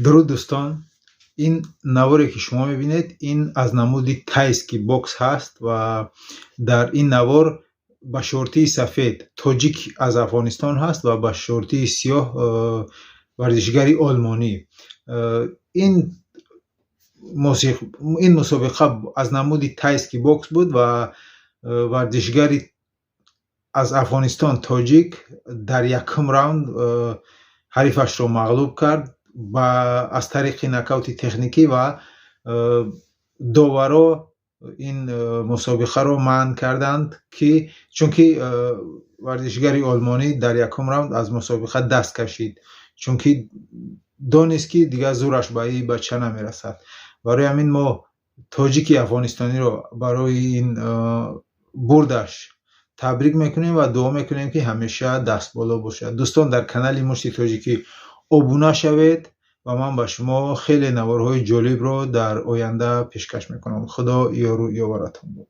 Дуруд, дӯстон! Ин наворе, ки шумо мебинед, ин аз намуди тайский бокс ҳаст ва дар ин навор ба шортии сафед тоҷик аз Афғонистон ҳаст ва ба шортии сиёҳ варзишгари олмонӣ. Ин мусобиқа аз намуди тайский бокс буд ва варзишгари аз Афғонистон, тоҷик, дар якум раунд ҳарифашро мағлуб кард аз тариқи нокаути техникӣ ва доваро ин мусобиқаро манъ карданд, ки чунки варзишгари олмонӣ дар якум раунд аз мусобиқа даст кашид, чунки донист, ки дигар зӯраш ба ин бача намерасад. Барои ҳамин мо тоҷики афғонистониро барои ин бурдаш табрик мекунем ва дуо мекунем, ки ҳамеша дастболо бошад. Дӯстон, дар канали Мушти Тоҷикӣ обуна шавед ва ман ба шумо хеле наворҳои ҷолибро дар оянда пешкаш мекунам. Худо ёру ёваратон бод.